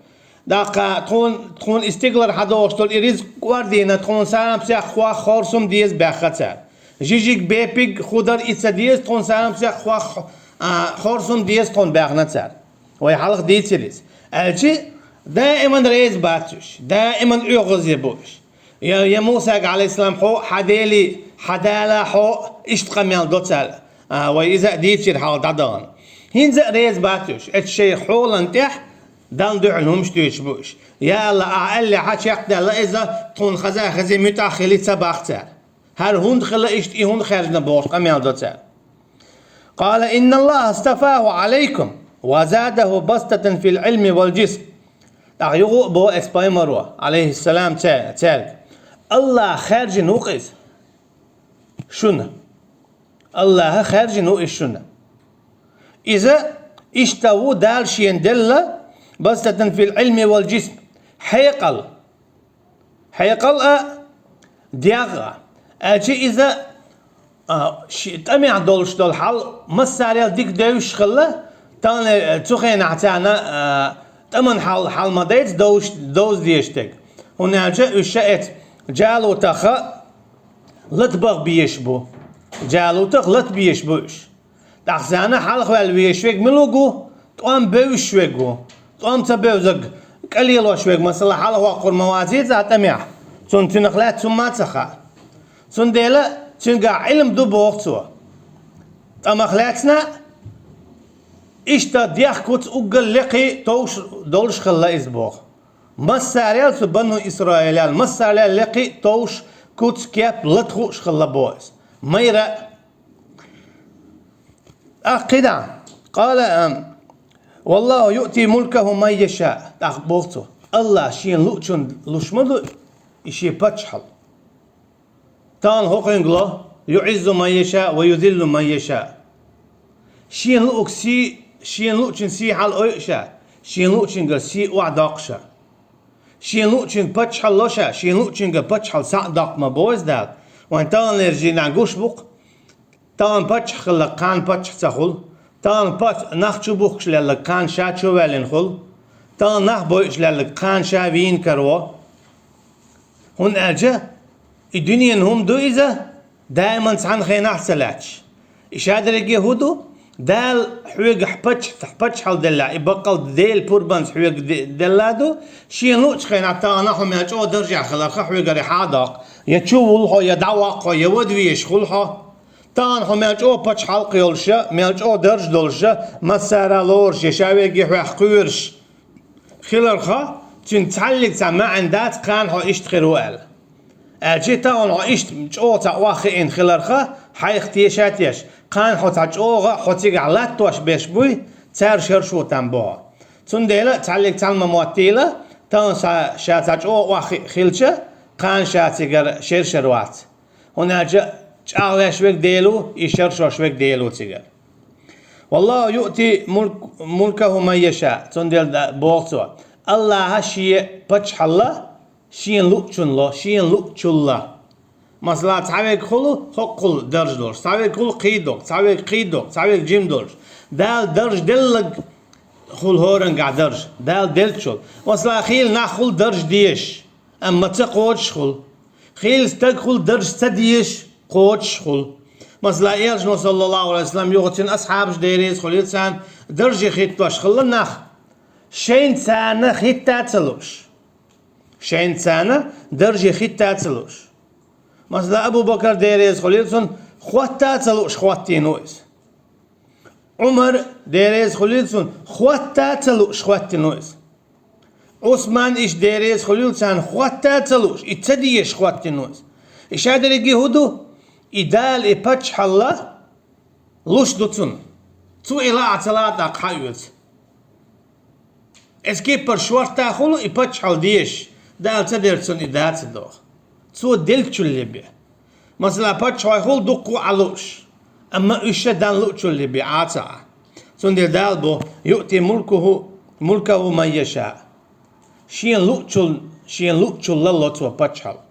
ТӀаккха тхуна, тхуна и стигалара хьадогӀуш долу и ризкъ кӀордийна, тхуна сагӀам сехьа хох хорсум деза баьхна цара. Жижиг, бепиг, худар и ца деза тхуна сагӀам сехьа хох, а, хорсум деза тхуна баьхна цара. Вай хьалха дийцира иза. Аьлчи, даиман реза бац уьш, даиман оьгӀазе бу уьш. Я, я Мусага, Ӏалайхиссалам, хьо а, хьан Дели, хьан Дала хьо а, иштта къамел до цара. А, вай иза а дийцира хьалха дӀадахана. ХӀинца а реза бац уьш, эцу шайн хьолан тӀехь Далла дуьхьал хӀумаш дуьйцуш бу уьш. Я АллахӀ, ахь аьллехь а чекхдаьлла иза, тхуна хаза а хезий, муьтӀахь а хилий ца боху цара. ХӀара хӀунда хилла иштта, и хӀунда хаьржина бохуш къамел до цара. قال إن الله اصطفاه عليكم وزاده بسطة في العلم والجسم. ТӀаккха юха а боху эцу пайхамаро, Ӏалайхиссалам, цаьрга: «АллахӀа хаьржина ву-кх иза шуна. АллахӀа хаьржина ву иза шуна. Иза иштта ву Дала шена делла, بسطة في العلم والجسم, хьекъал». Хьекъал а, дегӀ а. Аьлча иза, а, ши-, тӀамехь долуш долу хьал массарел дика девзаш хилла, тахана, э, цу хенахь царна, а, тӀаман хьал, хьал ма дайца довзаш, довза дезаш дерг. ХӀунда аьлча уьш ша эца Джалутах лата баха безаш бу. Джалутах лата безаш бу уьш. ТӀаккха царна хьалхаваьлла везаш верг мила ву? ТӀом бевзаш верг ву. ТӀом ца бевзарг кӀел лелош верг, масала, хьалхавоккхур ма ваций цхьа тӀамехь. Цунна цуьнах лаьцна хӀумма а ца хаьа. Цундела цуьнгахь Ӏилма ду, боху цо. ТӀамах лаьцна а, иштта дегӀ, куц уггар лекхий товш долуш хилла иза, боху. Массарел цу Бану Исраилел, массарел лекхий товш, куц, кеп лата хууш хилла, боху иза. Майра а. ТӀаккха кхидӀа: قال, ам: والله يؤتي ملكه من يشاء. ТӀаккха боху цо: АллахӀа шена луучунна луш ма ду и шен паччахьалла. Тахана хӀокхуьнга ло: يعز من يشاء ويذل من يشاء. Шена луучу сий, шена луучун сий хьалаойу ша, шена луучуьнгара сий охьадоккху ша. Шена луучуьнга паччахьалла ло ша, шена луучуьнгара паччахьалла схьа а доккху, ма боху иза Дала. Вайн таханлерчу дийнахь гуш бу-кх, тахана паччахь хилларг кхана паччахь ца хуьлу. Тахана пач-, нах чу бухкуш лелларг кхана ша чу а ваьллина хуьлу. Тахана нах бойуш лелларг кхана ша вийна караво. ХӀунда аьлча и дуьненан хӀума ду иза, даиман цхьана хенахь а ца лаьтташ. И шадерриге хӀун ду? Дала хьоьга паччахь-, паччахьалла делла, и баккъал Делан пурбанца хьоьга де-, делла ду, шена луучу хенахь тахана хьо мел чӀогӀа даржехь хиларх хьоьгара схьа а доккху. Я чу вуьллу хьо, я дӀаваккха хьо, я вада везаш хуьлу хьо. Тахана хьо мел чӀогӀа пачхьалкх йолуш, мел чӀогӀа дарж долуш, массара а лоруш, я ша верриге хьоьх кхоьруш хиларх, цуьнан цхьаллиг цхьа маьӀна дац, кхана хьо иштта хир ву аьлла. Аьлча тахана хьо иштта чӀогӀа цхьа охьахиъна хиларх, хьайх теша а тешаш, кхана хьо цхьа чӀогӀа хьо цигахь латтош берш буй, цара шаршо там бу хьо. Цундела цхьаллиг цхьана ма моттийла, тахана ша, ша цхьа чӀогӀа охьахиъна хилча, кхана ша цигара шершар вац. ХӀунда аьлча чӀагӀвеш верг Дела ву, и шаршош верг Дела ву цигара. والله يؤتي ملك-, ملكه من يشاء. Цундела да-, боху цо: АллахӀа шен паччахьалла шена луучунна ло, шена луучулла. Масала, цхьа верг хуьлу хӀоккхул дарж долуш, цхьа верг хуьлу кхий дог, цхьа верг кхий дог, цхьа верг жима долуш. Дала дарж делларг хуьлу хӀоранга дарж, Дала деллачул. Масала, хийла нах хуьлу дарж дезаш, амма ца кхочуш хуьлу. Хийла стаг хуьлу дарж ца дезаш, кхочуш хуьлу. Масала, Элчано, саллаллаху Ӏалайхи ва саллам, юха цуьнан асхьабаш, Дела реза хуьлийла царна, дарже хӀиттош хилла нах, шайна царна хӀитта а ца лууш. Шайна царна дарже хӀитта а ца лууш. Масала, Абу Бакар, Дела реза хуьлийла цунна, хӀотта а ца лууш хӀоттийна ву иза. Ӏумар, Дела реза хуьлийла цунна, хӀотта а ца лууш хӀоттийна ву иза. Ӏусман иштта дерригаш хуьлийла царна хӀотта а ца лууш, и ца дезаш хӀоттийна ву иза. И шадерриге хӀун ду? И Дала и паччахьалла луш ду цунна. Цо и лаа а ца лаа а тӀаккха хьаоьцу. Эцу кепара шортта хуьлу и паччахьалла дезаш, Дала ца делча цунна и дац а доху. Цо деллачул бен. Масала, паччахьой хуьлу дуккха а Ӏа лууш, амма уьш ша Дала луучул бен Ӏа ца Ӏа. Цундела Дала бо: «Юъти мулкаху, мулкаху ман яшаа». Шена луучул, шена луучулла ло цо паччахьалла.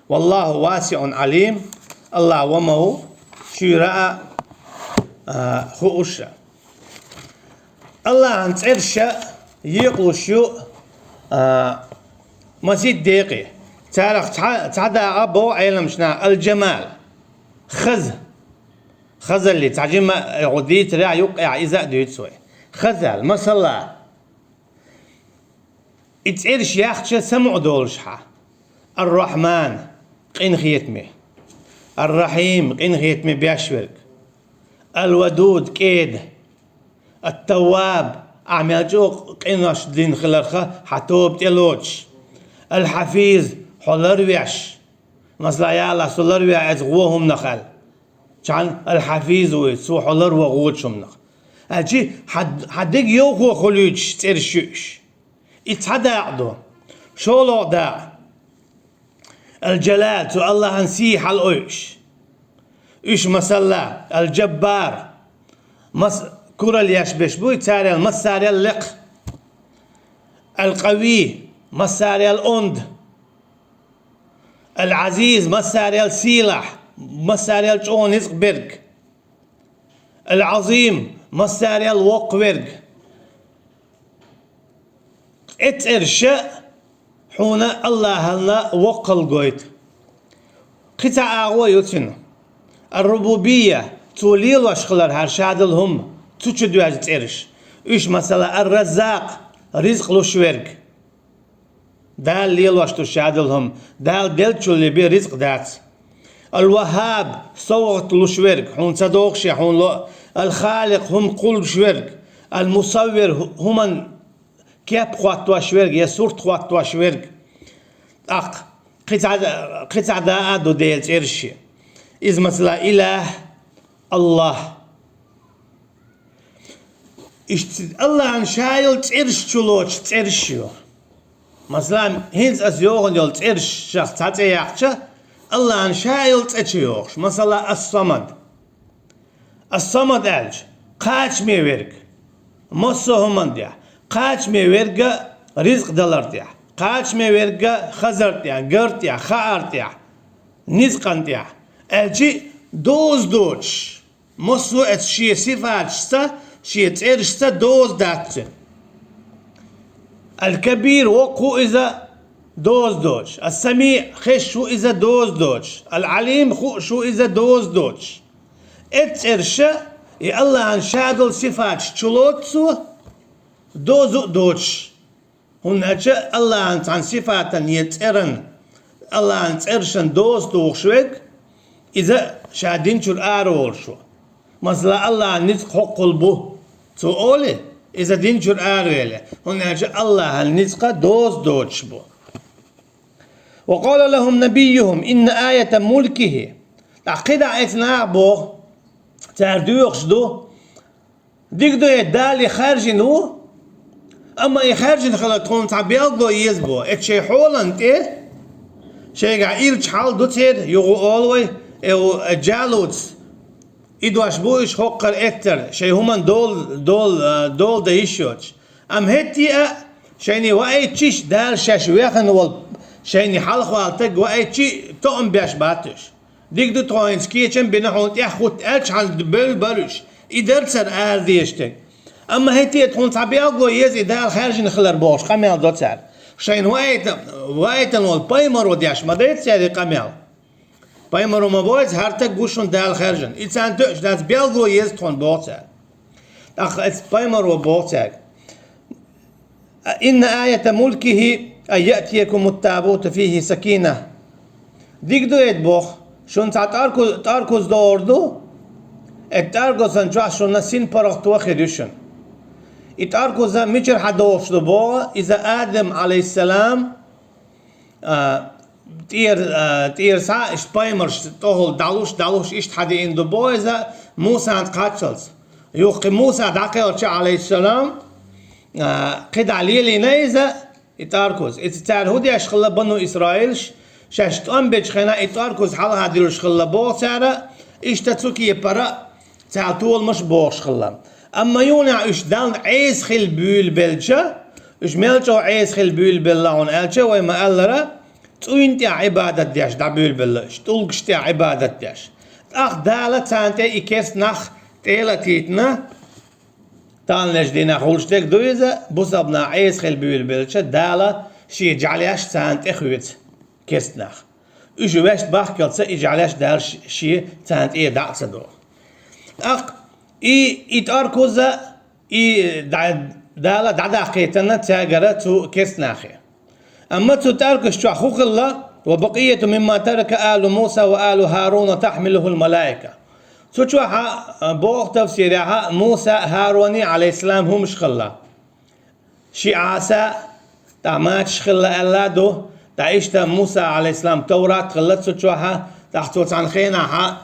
«Валлаху васиун Ӏалим», Аллах ва ма ву, шуьйра а, а, хууш а. Аллахьан цӀераш екъалуш ю, а, масийтта декъе. Царах цхьа, цхьа дакъа боху Ӏеламнаха: аль-джамал. Хаза. Хазалли, цхьа жима а гӀо дийцарехь, юккъехь иза а дуьйцу вай. Хазал, масала, и цӀераш яхча самукъа долуш хьан: Ар-Рахьман, къинхетаме. Ар-Рахьим, къинхетаме беш верг. Ал-Вадуд, кӀеда. Ат-Тавваб, ахь мел чӀогӀа къинош дина хиларх хьан тоба тӀелоцуш. Ал-Хьафиз, хьо ларвеш. Масала, я Аллах, со ларвеш эцу гӀо хӀуманах аьлла. Чан Ал-Хьафиз вуй, цо хьо ларво гӀочу хӀуманах. Аьлчи хьан, хьан деган йовхо хуьлуьйтуш цӀераш ю уьш. И цхьа дакъа ду. ШолгӀа дакъа. Ал-Джалал, цу Аллахьан сий хьалаойуш. Уьш масала, Ал-Джаббар, мас-, куралла еш берш буй, царел массарел лекха. Ал-Къави, массарел онда. Ал-Ӏазиз, массарел сийлахь, массарел чӀогӀа ницкъ берг. Ал-Ӏазим, массарел воккха верг. Эцу цӀераш хьуна Аллахьалла воккхалла гойту. Кхин цхьа агӀо ю цуьнан. Ар-Рубубия, цо лелош хилар хӀара шадолу хӀума, цу чу доьжна цӀераш. Уьш, масала, Ар-Раззакъ, ризкъ луш верг. Дала лелош ду шадолу хӀума, Дала деллачул бен ризкъ дац. Ал-Ваххаб, совгӀат луш верг, хьуна ца догӀуш я хьуна ло. Ал-Халикъ, хӀума кхуллуш верг. Ал-Мусаввир, хӀу-, хӀуман кеп хӀоттош верг я сурт хӀоттош верг. ТӀаккха кхин цхьа, кхин цхьа дакъа а ду Делан цӀераш. Иза, масала, Илахь, Аллах. Иштта Аллахьан ша йолу цӀераш чу лоцуш цӀераш ю. Масала, хӀинца аса йохуна йолу цӀерашах цхьа цӀе яьккхича, Аллахьан ша йолу цӀе чу йохуш. Масала, Ас-Самад. Ас-Самад аьлча, кхачаме верг, массо а хӀуманна тӀехь, кхачаме верг а ризкъ далар тӀехь, кхачаме верг а хазар тӀехь, гар тӀехь, хаар тӀехь, ницкъан тӀехь, аьлчи доза доцуш. Массо а эцу шен сифаташца, шен цӀерашца доза дац цуьнан. Ал-Кабир, воккха ву иза, доза доцуш. Ас-Самиъ, хезаш ву иза, доза доцуш. Ал-Ӏалим, хууш ву иза, доза доцуш. Эцу цӀераш и Аллахьан шадолу сифаташ чу лоцу цо, доза а доцуш. ХӀунда аьлча Аллахьан цхьана сифатан я цӀеран, Аллахьан цӀершан доза тухуш верг, иза ша динчуьра ара волуш ву. Масала, Аллахьан ницкъ хӀоккхул бу, цо олий, иза динчуьра аравели, хӀунда аьлча Аллахьан ницкъ доза доцуш бу. «Ва къала лахум набийюхум инна аята мулкихи». ТӀаккха кхидӀа эцу наха боху, цара доьхуш ду, Дика ду, и Дала и хаьржина ву, амма и хаьржина хилар тхуна цхьа белгало еза бо. Эцу шайн хьолан тӀе, шайгахь ирча хьал ду церан, юха олу вай, э, у, э, Джалутс. И дош бу уьш хӀокхара эццара, шайн хӀуманна дола, дола, э, дола дан йиш йоцуш. Амма хӀетте а шайне ваийтчиш, Дала шаьш вехана волу шайне хьалхавала стаг ваийтчи, тоам беш бац уьш. Дика ду, тхо хӀинца кечам бина хьуна тӀехӀутту аьлча, хьан бевлла бара уьш. И дара цара арадезаш дерг. Амма хӀетте а тхуна цхьа белгало еза и Дала хаьржина хилар бохуш, къамел до цара. Шайна ваийтан, ваийтан волу пайхамаро деш ма дайта цара и къамел. Пайхамаро ма боху, хӀара стаг ву шуна Дала хаьржина. И царна тоьуш дац, белгало еза тхуна боху цара. ТӀаккха эцу пайхамаро боху цаьрга: «Инна аята мулкихи ан яътиякумут табуту фихи сакина». Дика ду эта боху, шуна цхьа тӀарку-, тӀаркуз догӀур ду, эта тӀаркузан чохь шуна синпаргӀато хир ю шуна. И тӀаркуз мичара хьадохуш ду боху, иза Адам, алейхиссалам, а, тӀера, а, тӀера схьа, иштта пайхамарш тӀехула дӀалуш, дӀалуш, иштта хьадеана ду боху иза Мусана кхаччалц. Юха кхин Муса дӀакхелча, алейхиссалам, а, кхидӀа лелийна иза, и тӀаркуз. Иза цара хӀун деш хилла бану Исраилш, шаьш тӀом бечу хенахь и тӀаркуз хьалха дуьллуш хилла боху цара, иштта цу кепара цара толамаш бохуш хилла. Амма юханехь уьш Далла Ӏеса хила буьйлабелча, уьш мел чӀогӀа Ӏеса хила буьйлабелла хьуна аьлча, вай ма-аллара, цӀуйна тӀехь Ӏибадат деш дӀабуьйлабелла уьш, тӀулгаш тӀехь Ӏибадат деш. ТӀаккха Дала царна тӀе и керста нах тӀела а тийтина, таханлерчу дийнахь хуьлуш дерг ду иза, бусалба нах Ӏеса хила буьйлабелча, Дала шен жӀаьлеш царна тӀе хуьйцу, керста нах. Уьш вешта бахкалца и жӀаьлеш Дала ш-, шен царна тӀе дӀа а ца доху. ТӀаккха и, и тӀаркуз, и дӀа-, Дала дӀадаккхийтина цаьргара цу керста нахе. Амма цу тӀаркуз чохь хӀун хилла: «Ва бакъияту мимма тарака алу Муса ва алу ХӀаруна тахьмилухул малаика». Цу чохь а, боху тафсирехь а, Муса а, ХӀаруни а, алейхиссалам, хӀумаш хилла. Ши Ӏаса, тӀаккха мачаш хилла аьлла а ду, тӀаккха иштта Муса, алейхиссалам, Таврат хилла цу чохь а, тӀаккха цо цхьана хенахь а,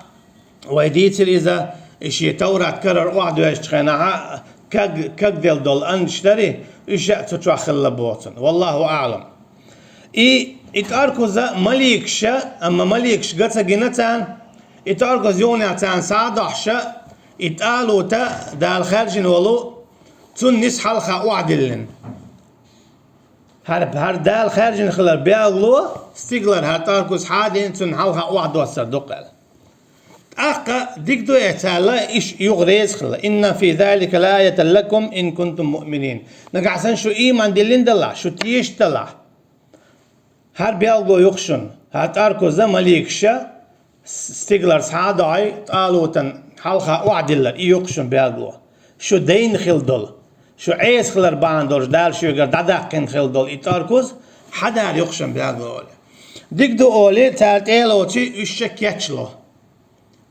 вай дийцира иза, и шен Таврат карара охьадоьжначу хенахь а, каг-, кагделла долу аннаш дарий, уьш а цу чохь хилла боху цунна. Валлаху аӀлам. И, и тӀаркуз маликаша, амма маликаш ган ца гина царна, и тӀаркуз юханехь царна схьа а дохьуша, и ТӀалута Дала хаьржина волу, цунна нис хьалха охьадиллина. ХӀара, хӀара Дала хаьржина хилар билгало, стигалара хӀара тӀаркуз схьа а дина, цунна хьалха охьадоссар ду-кх аьлла. ТӀаккха дика ду эцарла, иш юха реза хилла. «Инна фи залика лаятан лакум ин кунтум муъминин». Нагахь санна шу ийман диллина далахь, шу тешаш далахь. ХӀара билгало ю-кх шуна, хӀара тӀаркуз маликаша, с-, стигалара схьа а дохьий, ТӀалутан хьалха охьадиллар, и ю-кх шуна билгало. Шу дайна хила долу, шу Ӏеса хилар бахьана долуш Дала шуьгара дӀадаккхина хила долу и тӀаркуз хьадар ю-кх шуна билгало олий. Дика ду олий, цара тӀе а лоций, уьш ша кечло.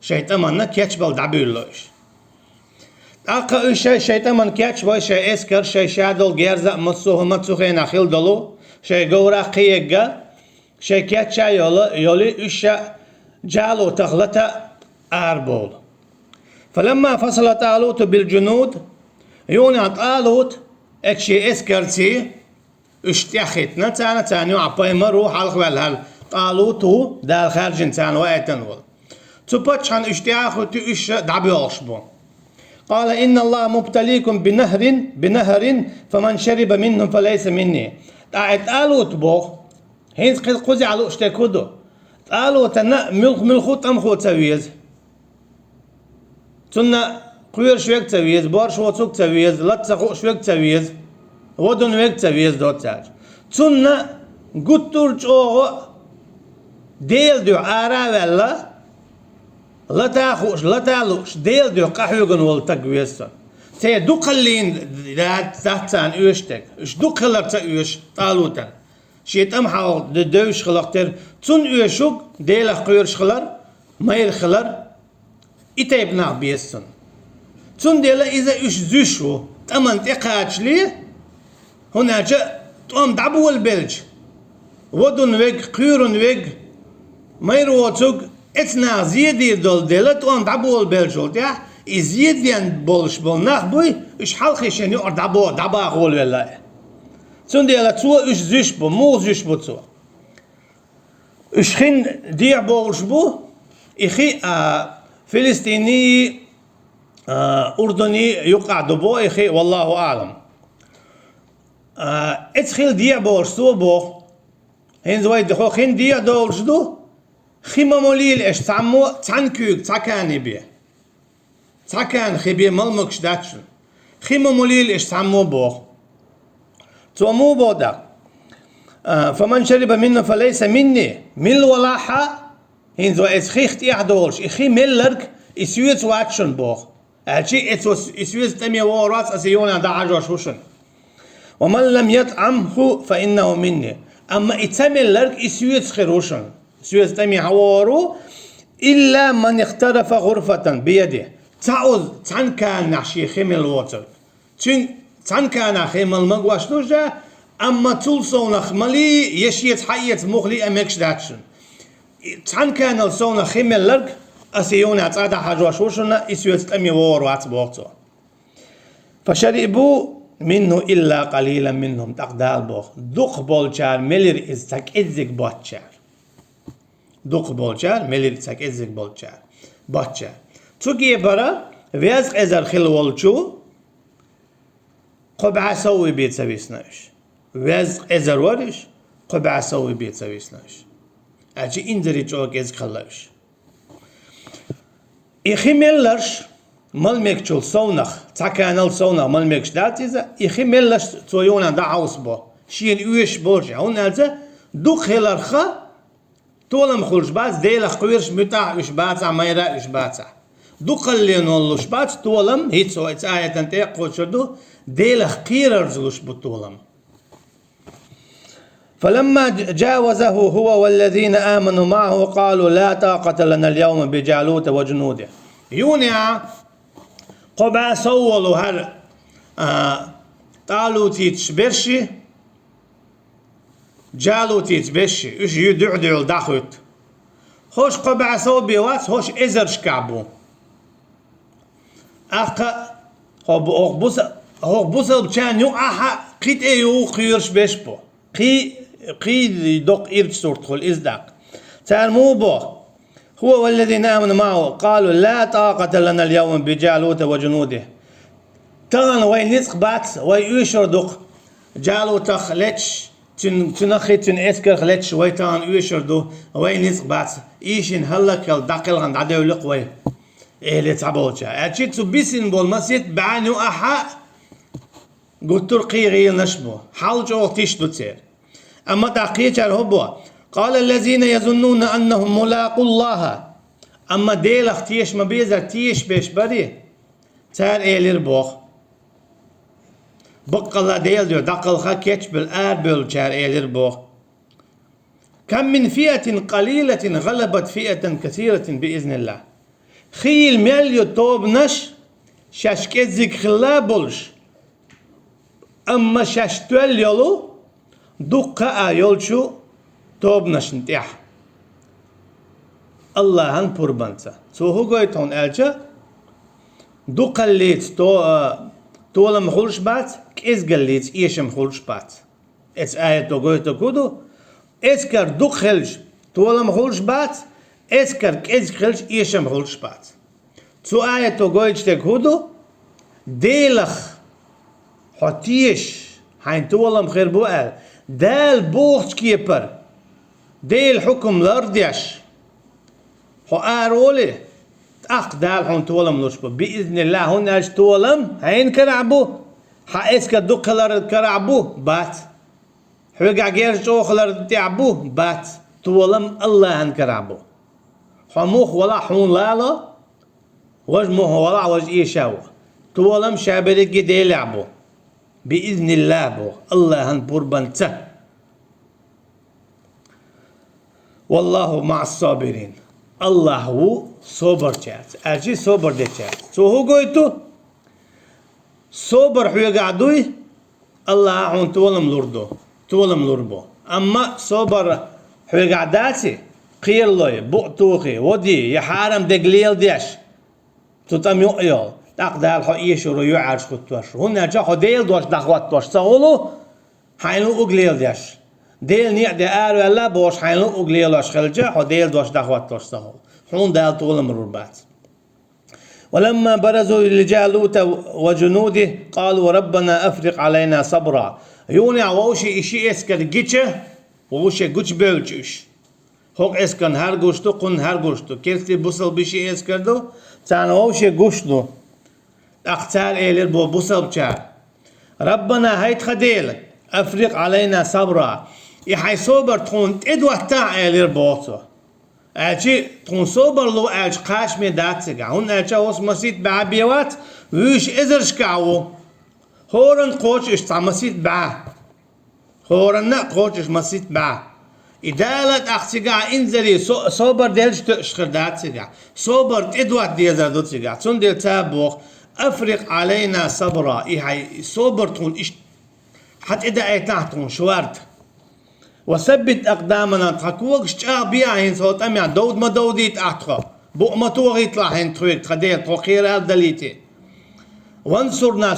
Шайн тӀаманна кечбала дӀабуьйлало уьш. ТӀаккха уьш шай, шайн тӀаман кечбой, шайн эскар, шайн шадолу герз а, массо а хӀума цу хенахь хила долу, шайн говрах кхиегга, шайн кечъян йолу, йолий уьш ша Джалутах лата арабовлу. «Фаламма фасала ТӀалуту билджунуд», юханехь ТӀалут эцу шен эскарций, уьш тӀаьххьийтина царна, царна юкъахь пайхамар ву, хьалхаваьлла хӀара ТӀалут ву, Дала хаьржина царна ваийтина волу. Цу паччахьна уьш тӀе а хӀуьттуш, уьш ша дӀабоьлхуш бу. «Къала инна Аллаха мубталикум бинахрин, бинахрин, фаман шариба минху фалайса минни». ТӀаккха и ТӀалута боху, хӀинца кхин кхузахь лууш дерг хӀун ду? ТӀалутана муьлхха-муьлхха а тӀамхо ца веза. Цунна кхоьруш верг ца веза, борш воцург ца веза, лата ца хууш верг ца веза, водун верг ца веза доццаьрча. Цунна гуттар а чӀогӀа Делан дуьхьа ара а ваьлла, лата а хууш, лата а лууш, Делан дуьхьа къахьоьгун волу стаг веза цунна. Церан дукхаллин дац, дац царна оьшуш дерг. Уьш дукха хилар ца оьшу ТӀалутана. Шен тӀам хьалха де-, девзаш хиларх тера, цунна оьшург Делах кхоьруш хилар, майра хилар, и тайпа нах беза цунна. Цундела иза уьш зуьйш ву, тӀаман тӀе кхачале, хӀунда аьлча тӀом дӀаболабелча, водун верг, кхоьрун верг, майра воцург, эцу наха зен дийр долу дела, тӀом дӀаболабеллачул тӀаьхьа, и зен ден болуш болу нах буй, уьш хьалхе шен юкъара дӀабо-, дӀабаха волавелла. Цундела цо уьш зуьйш бу, муха зуьйш бу цо? Уьш хин дехьа бовлуш бу, и хи, а, Филистини, а, Урдуни юккъахь ду бо, и хи, валлаху аълам. А, эцу хил дехьа бовлуш цо боху. ХӀинца вай хо хин дехьа довлуш ду, хи ма молийла эш цхьаммо, цхьана куьйга, цхьа кани бе. Цхьа кана хи бе мала могуш дац шуна. Хи ма молийла эш цхьаммо боху. Цо муха боху тӀаккха? А, «Фаман шариба минху фалайса минни». Мила валахьа, хӀинца вай эцу хих тӀехь долуш, и хи мелларг, и соьца вац шуна боху. Аьлчи эцо и соьца тӀаме вогӀур вац, аса юханехь дӀахьажош ву шуна. «Ва ман лам ятӀамху фа иннаху минни». Амма и ца мелларг и соьца хир ву шуна. Соьца тӀаме хьан вогӀур ву, «илла ман ихтарафа гӀурфатан биядихи». Цхьа уз, цхьана каннахь шен хи мила воцург. Цуьнга Цхьана канахь хи мала магош ду ша, амма цул совнах малий, е шеца хьаэца муха лий а мегаш дац шуна. Цхьана канал совнах хи мелларг, аса юна цӀа дӀахьажош ву шуна, и соьца тӀаме вогӀур вац, боху цо. فشربوا منه إلا قليلا منهم, тӀаккха Дала боху, дукхахболчара мелира иза цхьа кӀеззиг боцчара. Дукхахболчара мелира цхьа кӀеззиг болчара, боцчара. Цу кепара везткъа эзар хилла волчу кхо бӀе сов бен ца висна уьш. Везткъа эзар вара уьш, кхо бӀе сов бен ца висна уьш. Аьлча инзаре чӀогӀа кӀезиг хилла уьш. И хи мелларш мала мегачул совнах, цхьа канал совнах мала мегаш дац иза, и хи мелларш цо юна дӀахьовсабо, шена оьшуш болчу, хӀунда аьлча дукха хиларх толам хуьлуш бац, Делах кхоьруш муьтӀахь уьш бацахь, майра уьш бацахь. Дукхаллин луш бац толам, хӀинца оцу аятан тӀе а кхочур ду, Делах кхерарца луш бу толам. فلما جاوزه هو والذين آمنوا معه قالوا لا طاقة لنا اليوم بجالوت وجنوده. Юна кхо бӀе сов волу хӀара, а, ТӀалутица берш, Джалутица берш, уьш ю дуьхь-дуьхьал дӀахуьтту. ХӀорш кхо бӀе сов бен вац, хӀорш эзаршкахь бу. Аккха хӀо бу-, хӀокху буса-, хӀокху бусалбачарна юкъахь кхин тӀе юха кхоьруш берш бу. Кхин, кхин доккха ирча сурт хуьлу иза тӀаккха. Цара муха боху? هو والذين آمنوا معه قالوا لا طاقة لنا اليوم بجالوت وجنوده. Тахана вайн ницкъ бац, вай оьшур ду-кх Джалутах леташ, цуьн-, цуьнах а, цуьнан эскарх леташ вай тахана оьшур ду, вайн ницкъ бац, ийшина хӀаллакьхила дӀакхелхина дӀадевлла-кх вай, элира цхьаболчара. Аьлча цу бисина болу масийтта бӀенна юкъахь гуттар а кхин гӀийланаш бу, хьал чӀогӀа тиша ду церан. Амма тӀаккха кхечара хӀун боху? قال الذين يظنون أنهم ملاقو الله. Амма Делах теша ма-беззара тешаш берш барий, цара элира боху. Баккъалла Делан дуьхьа дӀакхалха кечбелла арабевллачара элира боху: كم من فئة قليلة غلبت فئة كثيرة بإذن الله. Хийла мел ю тобанаш, шаьш кӀеззиг хилла а болуш, амма шаьш тоьлла йолу дуккха а йолчу тобанашна тӀехь АллахӀан пурбанца. Цо хӀун гойту хьуна аьлча, дукхаллица то-, а, толам хуьлуш бац, кӀезгаллица эшам хуьлуш бац. Эцу аято гойтург хӀун ду? Эскар дукха хилча, толам хуьлуш бац, эскар кӀезиг хилча, эшам хуьлуш бац. Цу аято гойтуш дерг хӀун ду? Делах хьо тешаш, хьайна толам хир бу аьлла, Дала бохучу кепара, Делан хьукам лардеш, хьо араволий, тӀаккха Дала хьуна толам луш бу. БиизниллахӀ, хӀунда аьлча толам хьайна карахь бу, хьан эскар дукха хилар карахь бу? Бац. Хьоьгахь герз чӀогӀа хилар тӀехь бу? Бац. Толам АллахӀан карахь бу. Хьо муха валахь хьуна лало, важа муха валахь важа эша ву. Толам ша берриге Делехь бу. БиизниллахӀ боху, АллахӀан пурбанца. والله مع الصابرين. АллахӀ ву собарчаьрца, аьлчи собар дечаьрца. Цо хӀун гойту? Собар хьоьгахь дуй, АллахӀа хьуна толам лур ду, толам лур бу. Амма собар хьоьгахь даци, кхералой, буъ тухи, води, я хьарам дерг леладеш, цу тӀам юкъа йолу, тӀаккха Дала хьо эшур ву юьхьӀаьржа хӀуттош. ХӀунда аьлча хьо Делан дош дӀахӀоттош ца хуьлу, хьайна луъург леладеш. Делан некъа тӀе араваьлла бохуш, хьайна луъург лелош хилча, хьо Делан дош дӀахӀоттош ца хуьлу. Хьуна Дала толам лур бац. ولما برزوا لجالوت وجنوده قالوا ربنا أفرغ علينا صبرا. Юнехь вовшийн и ши эскар гича, вовшийн гучубевлча уьш. ХӀокху эскарна хӀара гуш ду, кхунна хӀара гуш ду. Керстий бусалба ши эскар ду, царна вовшийн гуш ду. ТӀаккха цара элира боху бусалбачара: ربنا, хӀай тхан Дела, أفرغ علينا صبرا. И хьайн собар тхуна тӀедоттахьа, элира боху цо. Аьлчи тхуна собар ло аьлча кхачаме дац цигахь, хӀунда аьлча хӀорш масийтта бӀе бен вац, вуьйш эзаршкахь ву. ХӀоранна кхочу уьш цхьа масийтта бӀе. ХӀоранна а кхочу уьш масийтта бӀе. И Дала тӀаккха цигахь инзаре со-, собар делча тоьуш хир дац цигахь. Собар тӀедотта дезар ду цигахь. Цундела цара боху: أفرغ علينا صبرا, и хьай собар тхуна иштта хьатӀедаийтахьа тхуна шорта. وثبت أقدامنا, тха когаш чӀагӀбехьа хӀинца хӀокху тӀамехь, довда ма довдийта ахь тхо, букъ ма тохийталахь хӀинца тхоьга тхан Дела, тхо кхерар далийта. وانصرنا,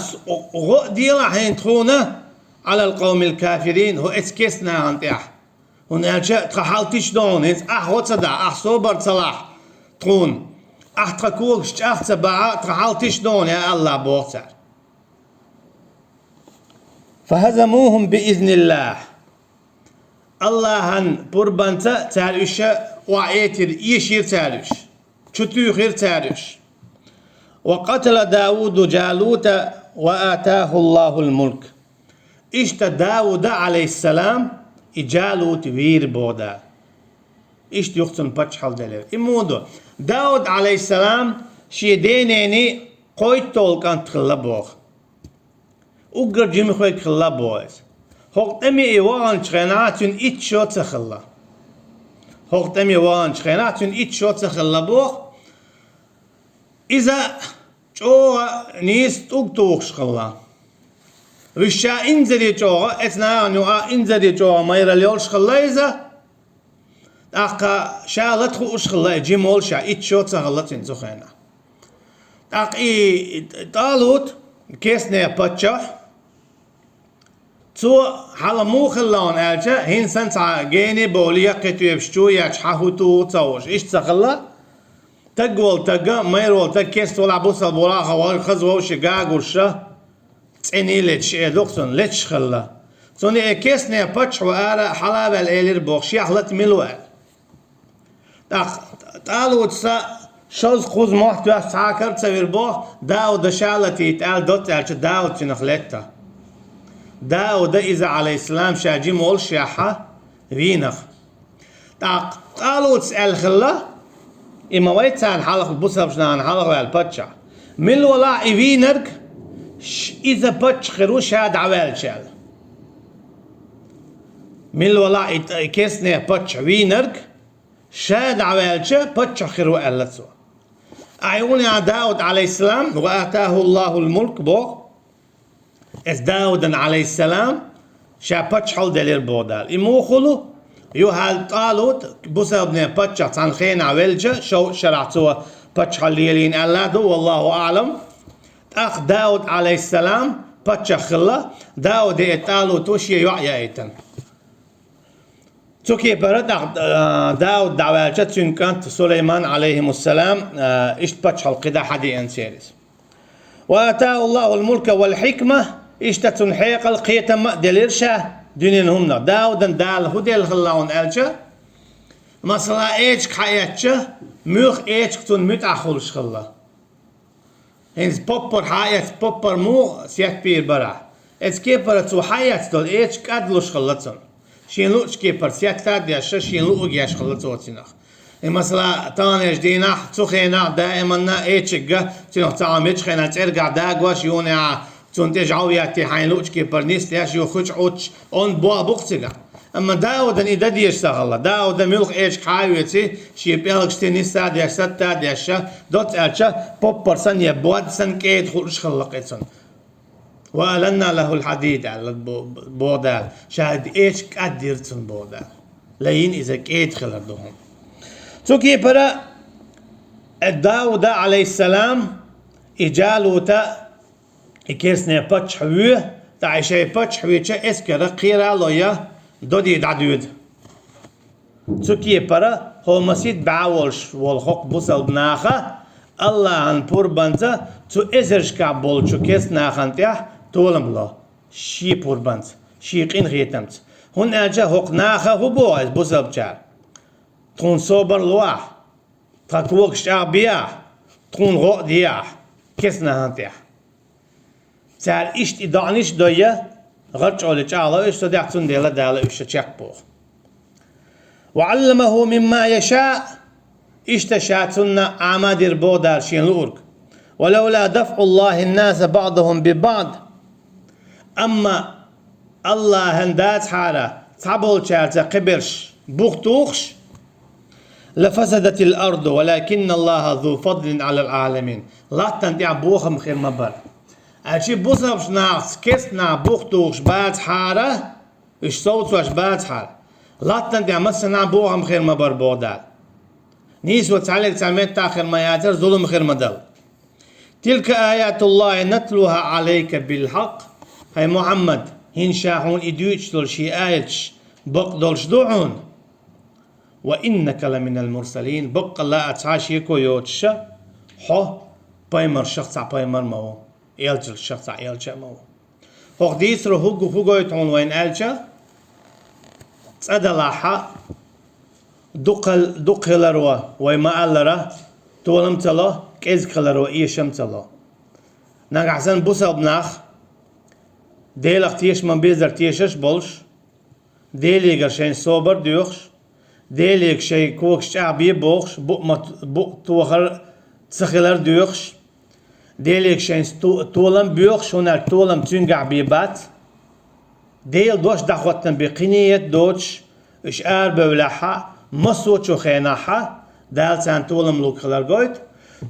гӀо а делахь хӀинца тхуна, على القوم الكافرين, хӀокху эцу керста нахана тӀехь. ХӀунда аьлча тхан хьал тиша ду хьуна, хӀинца ахь гӀо ца дахь, ахь собар ца лахь тхуна, ахь тхан когаш чӀагӀ ца бахь, тхан хьал тиша ду хьуна, я АллахӀ, боху цара. فهزموهم بإذن الله. АллахӀан пурбанца цара уьш охьаэтира, эшийра цара уьш, чутуьйхира цара уьш. وقتل داود جالوت وآتاه الله الملك. Иштта Дауда, Ӏалайхиссалам, и Джалут вийра боху Дала. Иштта юха цунна паччахьалла делира. И муха ду? Дауд, Ӏалайхиссалам, шен денений кхойтталгӀа кӀант хилла боху. Уггар жимахверг хилла боху иза. ХӀокху тӀаме и ваханчу хенахь цуьнан итт шо ца хилла. ХӀокху тӀаме ваханчу хенахь цуьнан итт шо ца хилла боху. Иза чӀогӀа нийса тӀулг тухуш хилла. Уьш ша инзаре чӀогӀа, эцу нахана юкъахь инзаре чӀогӀа майралла йолуш хилла иза. ТӀаккха ша лата хууш хилла, и жима волу ша, итт шо ца хилла цуьнан цу хенахь. ТӀаккха и ТӀалут, керстанех паччахь, цо хьала муха хилла хьуна аьлча, хӀинца санна цхьа гений бовлий, яккхий тоьпаш чу а етташ, хьан хӀун туху ца хууш, иштта ца хилла. Таг волу таг, майра волу таг, керста волахь, бусалба волахь, хаза вовшийн гагурша, цӀений леташ, э, ду-кх цунна, леташ хилла. Цунна и керстанех паччахь ву ара а хьала а ваьлла элира боху, шех лата мила ву аьлла. ТӀаккха ТӀалутас шозза-кхузза мотт тоьхна цхьа а кара ца вира боху, Дауда ша латийта аьлла, доцца аьлча, Дауда цуьнах летта. Дауда иза, Ӏалайхиссалам, ша жима волушшехь вийнах. ТӀаккха ТӀалутас аьлла хилла, и ма вай царна хьалха, бусалба нахана хьалха ваьлла паччахь. Мила валахь и вийнарг, ш-, иза паччахь хир ву ша дӀаваьлча аьлла. Мила валахь и т-, и керстанех паччахь вийнарг, ша дӀаваьлча паччахь хир ву аьлла цо. Ахь юха Дауд, Ӏалайхиссалам, ва атаху Аллахул мулк боху, эс Даудан, Ӏалайхиссалам, ша паччахьалла делира боху Дала. И муха хуьлу? Юха ТӀалут бусалбанех паччахь цхьана хенахь велча, шовзткъа шарахь цо паччахьалла лелийна аьлла ду, валлаху аӀлам. ТӀаккха Дауд, Ӏалайхиссалам, паччахь хилла, Дауде и ТӀалуто шен йоӀ яийтина. Цу кепара тӀаккха, а, Дауд дӀаваьлча, цуьнан кӀант Сулайман, Ӏалайхимуссалам, а, иштта паччахьалла кхидӀа хьадеана церан иза. Ва атаху Аллахул мулка вал хьикма, иштта цунна хьекъал, кхетам а делира ша дуьненан хӀуманах. Даудан Дала хӀун делла хилла хьуна аьлча, масала, эчиг хьаэцча, муьлхха эчиг цунна муьтӀахь хуьлуш хилла. ХӀинца поппар хьаэцна, поппар муха сетпийр бара? Эцу кепара цо хьаэцна долу эчиг кӀадлуш хилла цунна. Шен луъучу кепара сетта а деш, шен луъург еш хилла цо цунах. И масала, таханлерчу дийнахь, цу хенахь даиманна эчигга, цунах цхьа мичхьа хенахь цӀергахь дагош, юха цунна тӀе жӀов етта, хьайн луъучу кепара нисдеш, юха хуьчу Ӏуттуш, онда бохь бу-кх цигахь. Амма Даудан и дан дезаш ца хилла. Дауда муьлхха эчиг хьа а оьций, шен пӀелгаш тӀе нисса а деш, сатта а деш, доцца аьлча, поппар санна я бод санна кӀеда хуьлуш хилла-кх и цунна. Ва аланна лахул хьадид, аьлла бо-, боху Дала. Ша эчиг кӀаддира цунна боху Дала. Лайина иза кӀеда хилар ду хьуна. Цу кепара Дауда, Ӏалайхиссалам, и Джалута, и керстанех паччахь вуьй, тӀаккха и шайн паччахь вуьйча эскара кхера а лой, додий дӀадоьду. Цу кепара хӀо масийтта бӀе волуш волу хӀокху бусалба наха, Аллахьан пурбанца цу эзаршкахь болчу керста нахана тӀехь толам ло, шен пурбанца, шен къинхетамца. ХӀунда аьлча хӀокху наха хӀун боху иза бусалбачара? Тхуна собар ло ахь, тхан когаш чӀагӀбе ахь, тхуна гӀо а де ахь, керста нахана тӀехь. Цара иштта и доӀанаш а дой, гӀарчӀоле чӀагӀло уьш, цу тӀехь цундела Дала уьш чекхбоху. Ва Ӏалламаху мимма яшаъ, иштта ша цунна Ӏама дира боху Дала шен луург. Ва лавла дафӀуллахин-наса баӀдахум би баӀд. Амма Аллахьан дацахьара цхьаболчаьрца кхиберш бух тухуш, لفسدت الأرض ولكن الله ذو فضل على العالمين. Латтана тӀехь бохам хир ма бара. Аьлча бусалба нахаца керста нах бух тухуш бацахьара, уьш совцош бацахьара, латтана тӀехь массанхьа бохам хир ма бара, боху Дала. Нийсо цхьаьллиг цхьа меттахь хир ма яцара, зулам хир ма дара. تلك آيات الله نتلوها عليك بالحق. ХӀай Мухьаммад, хӀинца ша хьуна и дуьйцуш долу шен аяташ бакъ долуш ду хьуна. وإنك لمن المرسلين. Баккъалла а цхьа а шеко йоцуш, хьо пайхамаршах цхьа пайхамар ма ву, элчанашах цхьа элча а ма ву. ХӀокху дийцаро хӀу-, хӀу гойту хьуна вайна аьлча, цӀа далахь а, дукха-, дукха хиларо вай ма-аллара, толам ца ло, кӀезиг хиларо эшам ца ло. Нагахь санна бусалба нах, Делах тешам безар тешаш болуш, Делегара шайн собар доьхуш, Делега шайн когаш чӀагӀбе бохуш, букъ ма-, букъ тохар ца хилар доьхуш, Делега шайн сто-, толам боьхуш, хӀунда аьлча толам цуьнгахь бен бац. Делан дош дӀахӀоттам бен кхин нийят доцуш, уьш арабевллехь а, массо а чу хенахь а, Дала царна толам лур хилар гойту.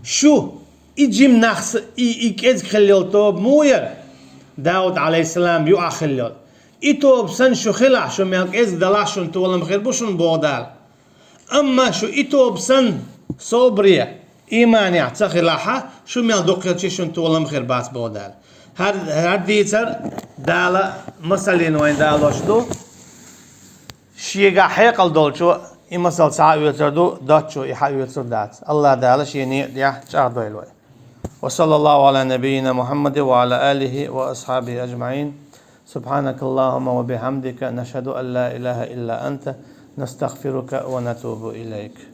Шу и жима нах са-, и, и кӀезиг хилла йолу тоба муха яра? Дауд, Ӏалайхиссалам, юкъахь хилла йолу. И тоба санна шу хилахь, шу мел кӀезиг далахь, шуна толам хир бу шуна, боху Дала. Амма шу и тоба санна собаре, ийманехь ца хилахь а, шу мел дукха хилча шуна толам хир бац, боху Дала. ХӀара, хӀара дийцар Дала масаллина вайна далош ду. Шегахь хьекъал долчо и масал ца хьаоьцур ду, доцчо и хьаоьцур дац. АллахӀ Дала шен некъа тӀехь чӀагӀдойла вай. وصلى الله على نبينا محمد وعلى آله وأصحابه أجمعين. سبحانك اللهم وبحمدك، نشهد أن لا إله إلا أنت، نستغفرك ونتوب إليك.